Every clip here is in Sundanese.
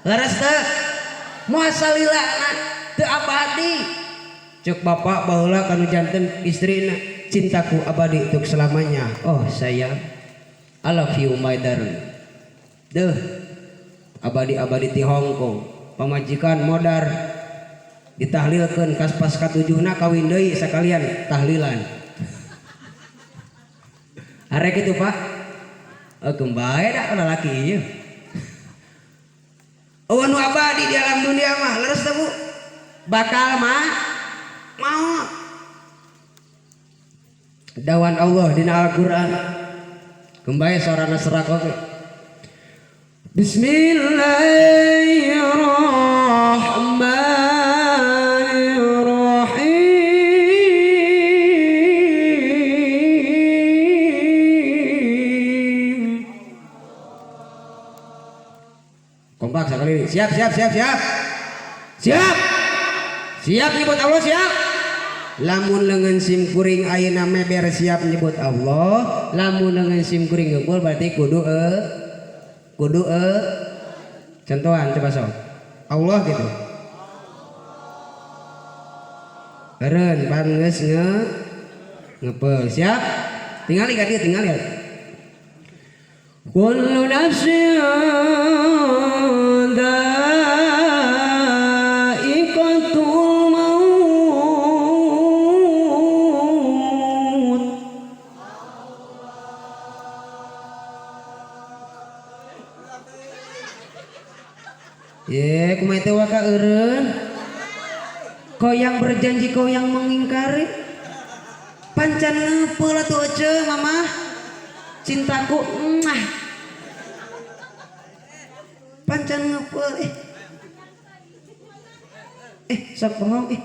Leres teu? Moal salilana teu abadi. Cek bapak baheula kanu janten istrina, cintaku abadi untuk selamanya. Oh sayang, I love you my darling. Deuh, abadi-abadi ti Hong Kong. Pamajikan modar ditahlilkeun kas pas katujuhna kawin deui sakalian tahlilan. Arek kitu Pak. Oh kembae da lalaki ieu. Eueuh nu abadi di alam dunia mah leres teh Bu. Bakal mah maot. Dawan Allah dina Al-Qur'an. Kembae sorana serak oge. Bismillahirrahmanirrahim. Kompak sekali. Siap, siap, siap, siap. Siap. Siap nyebut Allah siap. Lamun leungeun sim kuring ayeuna meber siap nyebut Allah, lamun leungeun sim kuring ngumpul berarti kudu kudu contohan coba sok. Allah gitu. Eureun pan geus ngepeul. Siap? Tinggal ka dieu, tinggal ya. Kullu nafsin dha'iqatul maut. Ye, kumaha teh waka eureun? Kau yang berjanji, kau yang mengingkari. Pancan ngepeul atuh ece mama. Cintaku mah. Pancan ngepeul eh. Sok bohong eh.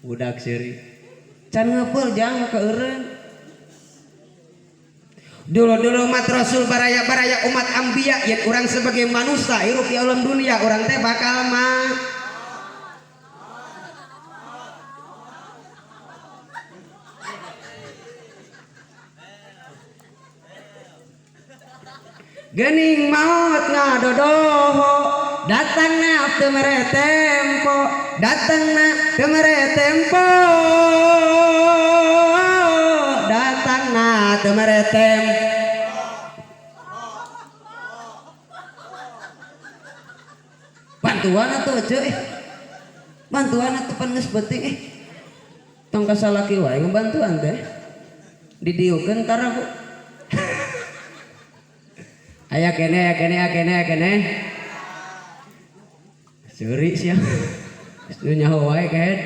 Budak seuri. Can ngepeul jang ka eureun. Dulu-dulu umat Rasul baraya-baraya umat Ambiya yen urang sebagai manusia hirup di alam dunia urang teh bakal mah gening maut ngadodoho datangna teu mere tempo datangna teu mere tempo datangna teu mere tempo. Bantuan atuh ece eh. Bantuan atuh pan geus penting eh. Tong kasalaki wae ngebantuan teh. Didiukeun tara Bu. Aya kene, aya kene, aya kene, aya kene. Seuri sia. Geus nyaho wae kaet.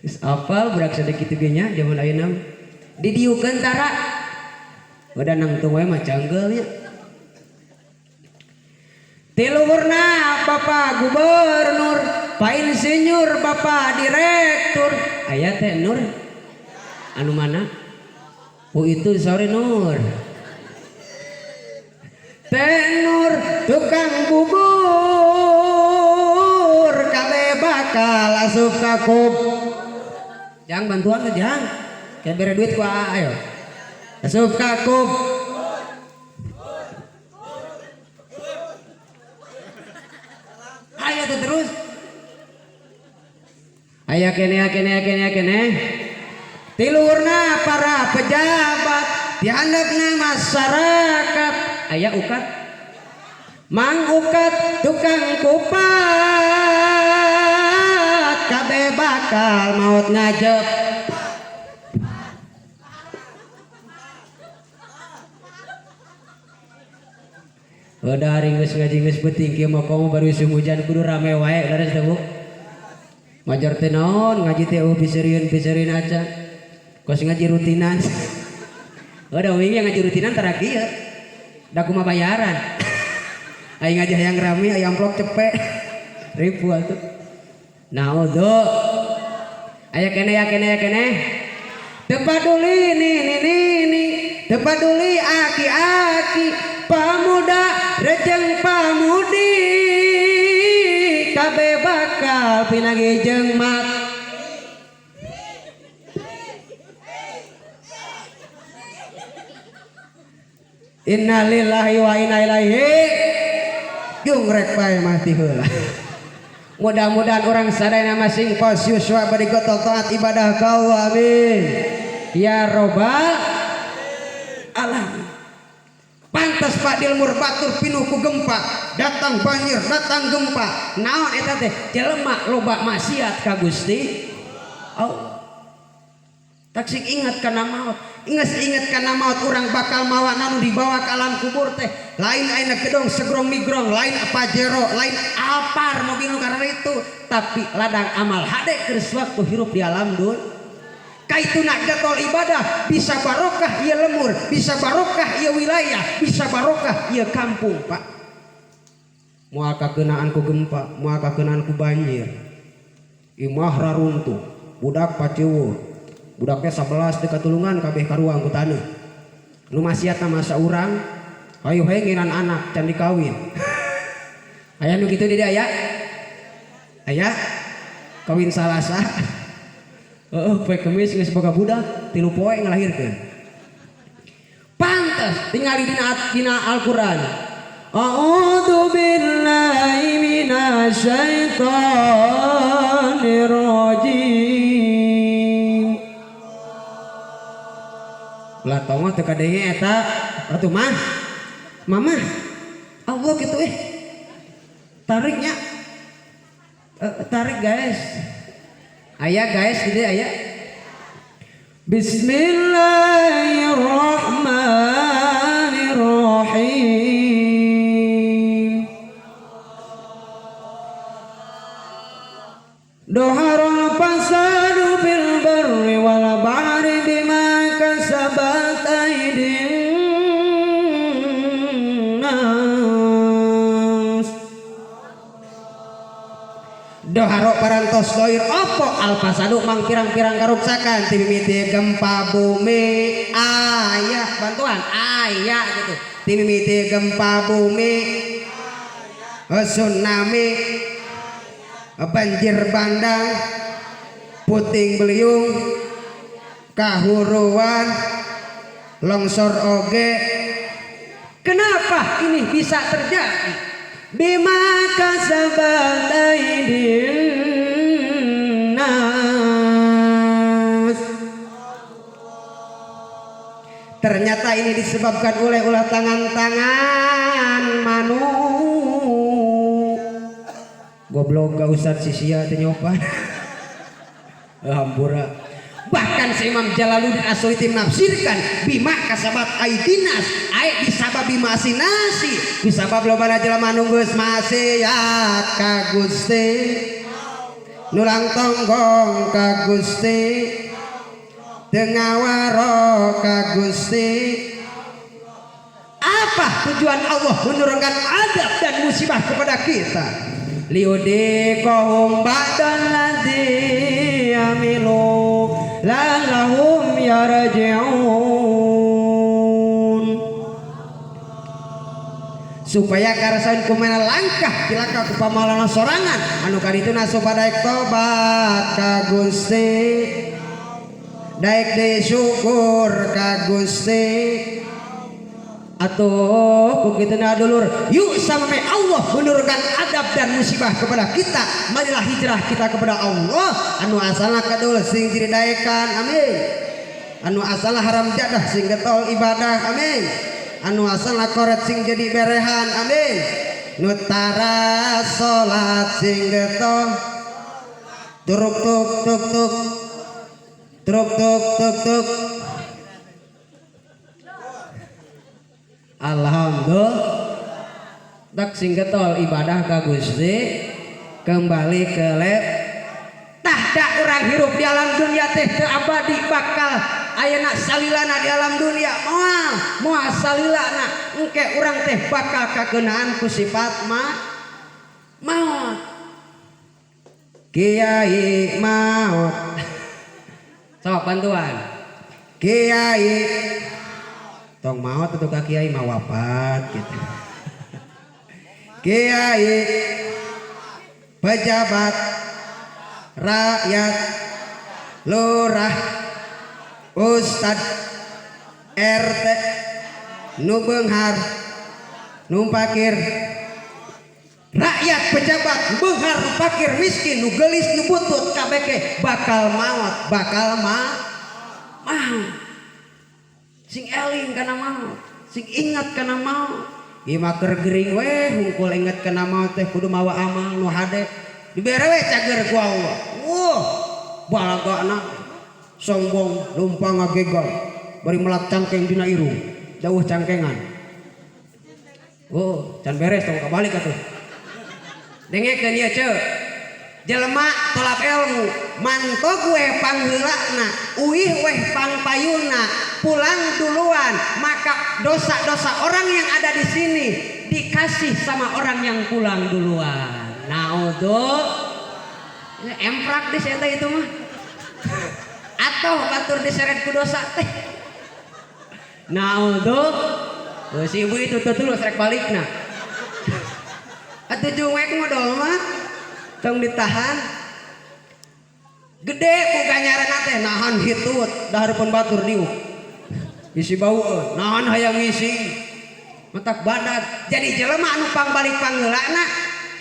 Geus apal budak sadeuk kitu ge nya jaman ayeuna. Didiukeun tara. Udah nangtung wae mah canggeul nya. Tiluhurna Bapak Gubernur, Pak Insinyur, Bapak Direktur. Aya teh Nur. Anu mana? Oh itu sore Nur. Teh Nur tukang bubur kabeh bakal asup ka kub. Jang bantuan teh jang. Kayak bere duit ku ayo. Asup ka kub. Ayo tuh terus. Aya kene, aya kene, aya kene, aya kene. Tiluhurna para pejabat, dihandapna masyarakat. Aya ukat. Mang ukat tukang kupat kabeh bakal maut ngajep. Udah hari geus ngaji geus penting kieu mah komo baru usum hujan kudu rame wae leres teh Bu. Majar teh naon ngaji teh eueuh piseurieun-piseurieun aja. Kos ngaji rutinan. Udah wingi ngaji rutinan tara kieu. Da kumaha bayaran. Aing ngaji hayang rame aya amplop cepet. Ribu atuh. Naudzu. Aya kene aya kene aya kene. Teu paduli ni ni ni ni, teu paduli aki aki, pamuda rejeng pamudi, kabeh bakal pinagi jeung mat. Innalillahi wa inna ilaihi. Yung rek pae mati heula. Mudah-mudahan urang sadayana masing pos yuswa bari getol taat ibadah ka Allah, amin ya robbal alamin. Pantas Pak di lembur batur pinuh ku gempa, datang banjir, datang gempa. Naon eta teh? Jelema loba maksiat ka Gusti Allah. Tak sing ingat kana maut. Ingat, ingat kana maut, urang bakal mawa nu dibawa ke alam kubur teh lain aina gedong segrong migrong, lain Pajero, lain Alphard, mobil nu karena itu, tapi ladang amal hade keur waktu hirup di alam dun. Kaitu nak getol ibadah, bisa barokah ieu lembur, bisa barokah ieu wilayah, bisa barokah ieu kampung, Pak. Moal kakeunaan ku gempa, moal kakeunaan ku banjir, imah raruntuh, budak paciwuh, budaknya 11 dekat tulungan kabeh karuang ku taneuh. Nu maksiatna masa urang hayu nginan anak can dikawin. Aya nu kitu di dieu? Aya, aya kawin Salasa, heeh, poe Kemis geus boga budak 3 poe ngalahirkeun. Pantes tingali dina Al-Qur'an. A'udzu billahi minasyaitonir rajim. Lah, tongo teu kadenge eta atuh mah. Mama Allah gitu eh. Tariknya. Tarik guys. Aya guys gitu aya. Bismillahirrahmanirrahim. Doharul fasadu fil barri wal bahri bima kasabat aydin nas. Doharo parantos doir opo al fasadu mang pirang-pirang karuksakan ti mimiti gempa bumi. Aya bantuan, aya gitu, ti mimiti gempa bumi, tsunami, banjir bandang, puting beliung, kahuruan, longsor oge. Kenapa ini bisa terjadi? Bima kasabat aydin nas. Ternyata ini disebabkan oleh ulah tangan-tangan manu. Goblok gak usah sisia teh nyopan. Hampura. Bahkan si Imam Jalaluddin As-Suyuti menafsirkan bima kasabat aidinas ai bisababi masinasi, bisabab lobana jelema nu geus maksiat ka Gusti, nulang tonggong ka Gusti, teu ngawaro ka Gusti. Apa tujuan Allah menurunkan adab dan musibah kepada kita? Liyudziqahum ba'dal ladzi amilu la'allahum yarji'un, supaya karasain kumana langkah cilaka ku pamalana sorangan anu kadituna, supaya daek tobat ka Gusti, daek deui syukur ka Gusti. Atuh ku kitu dulur, yuk sama Allah menurunkan adab dan musibah kepada kita, marilah hijrah kita kepada Allah. Anu asalna kadul sing jadi daekan, amin. Anu asalna haram jadah sing getol ibadah, amin. Anu asalna koret sing jadi berehan, amin. Nu tara salat sing getol turuk tuk tuk tuk truk tuk tuk tuk. Alhamdulillah, tak sing getol ibadah ka Gusti, kembali ke lep tah da urang hirup di alam dunia teh teu abadi, bakal ayeuna salilana di alam dunia, moal moal salilana, engke urang teh bakal kakeunaan ku sifat ma maut. Kiai maut, sok bantuan kiai, tong maut atau ka kiai mah wafat gitu. Kiai, pejabat, rakyat, lurah, ustad, RT, Nu beunghar, nu fakir, rakyat, pejabat, beunghar, nu fakir, miskin, nu geulis, nu butut, kabeh bakal maot, bakal maot. Sing eling kana maot, sing ingat kana maot. Ieu mah keur gering we hungkul inget kana maot teh kudu mawa amal nu hade. Dibere we cager ku Allah. Wah, balagana sombong lumpang ngagegal bari melak cangkeng dina irung, jauh cangkengan. Oh, can beres tong kabalik atuh. Dengekeun ieu ceu. Jelema tolak ilmu, mantog we pangheulana, uih weh pangpayuna, pulang duluan, maka dosa-dosa orang yang ada di sini dikasih sama orang yang pulang duluan. Naudzu. Emprak di eta itu mah. Atau batur diseret ku dosa teh. Naudzu. Oh, si ibu itu tuh terus rek balikna. Atuh cuek modal mah. Tong ditahan. Gede ku ganjaran teh nahan hitut dahareupun batur diuk. Bisi baueun, nahan hayang ngisi. Matak badag. Jadi jelema anu pangbalik pangheulana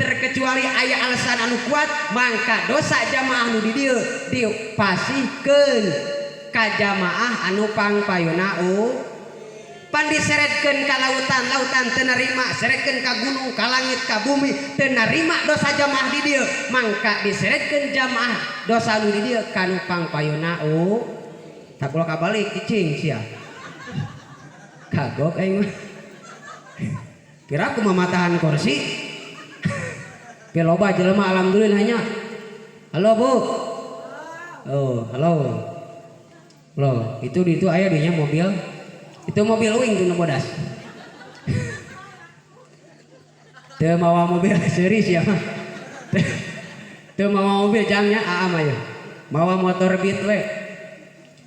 terkecuali aya alasan anu kuat, mangka dosa jamaah anu di dieu dipasihkeun ka jamaah anu pangpayuna pan diseretkeun ka lautan, lautan teu narima, seretkeun ka gunung, ka langit, ka bumi teu narima dosa jamaah di dieu, mangka diseretkeun jamaah dosa anu di dieu ka nu pangpayuna tak kula kabalik cicing sia kagok aing mah. Kira aku mamatahan kursi. Tapi loba jelema alhamdulillah nya. Halo Bu. Oh, halo. Loh, itu di itu aya dinya mobil. Itu mobil uing tuh bodas. Teu mawa mobil seuri sia mah. Teu mawa mobil jangnya aa mah ya. Mawa motor Beat we.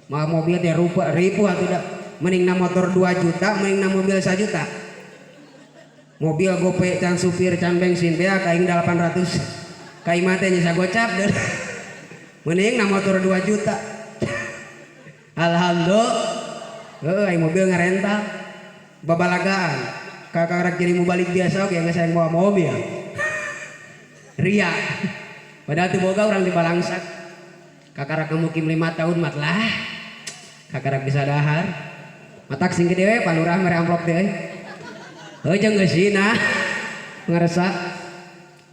Mawa mobil teh rupa ribu atuh da. Mending na motor 2 juta, mending na mobil 1 juta. Mobil gope can supir can bensin beak aing 800. Ka imah teh nya sagocap deuh. Mending na motor 2 juta. Alhamdulillah. Heeh, aing mobil ngarental. Babalagaan. Kakak jadi mau balik biasa oge geus hayang bawa mobil. Ria. Padahal teu boga urang di Balangsak. Kakarak mukim 5 tahun mat lah. Kakarak bisa dahar. Matak sing gede we Pak Lurah mere amplop teh euy. Heuh jeung geusina. Ngaresa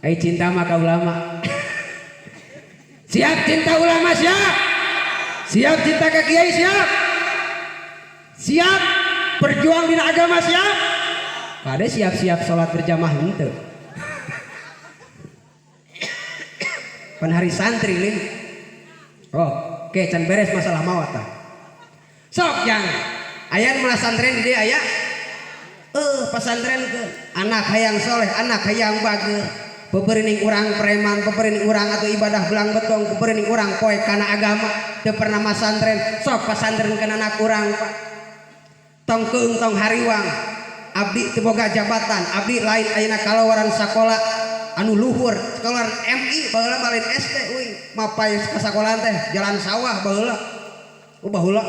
ai cinta mah ka ulama. Siap cinta ulama siap. Siap cinta ka kiai siap. Siap berjuang dina agama siap. Kade siap-siap sholat berjamaah henteu. Pan hari santri lin. Oh, oke can beres masalah maot tah. Sok jang aya nu masantren di dieu aya. Pasantren ke anak hayang soleh, anak hayang bager. Peperining urang preman, peperining urang atau ibadah belang betong, peperining urang poe kana agama, teu pernah masantren. Sok pasantren kana anak urang Pak. Tong keung tong hariwang. Abdi teu boga jabatan, abdi lain ayeuna kalawaran sakola anu luhur, kalawaran MI baheula mah lain SD euy, mapay ka sakolahan teh jalan sawah baheula. Oh baheula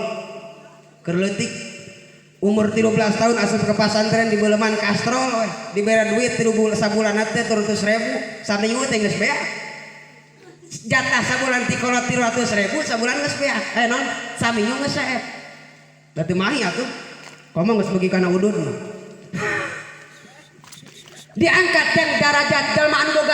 keur leutik. Umur 13 tahun asup ke pasantren di Beuleman Kastrol we, dibere duit tilu sabulan teh 300.000, saminggu teh geus beak. Jatah sabulan ti kolot 300.000, sabulan geus beak. Non, saminggu geus seep. Da teu mahi atuh. Komo geus beuki kana udud mah. Diangkat yang darajat jelema anu boga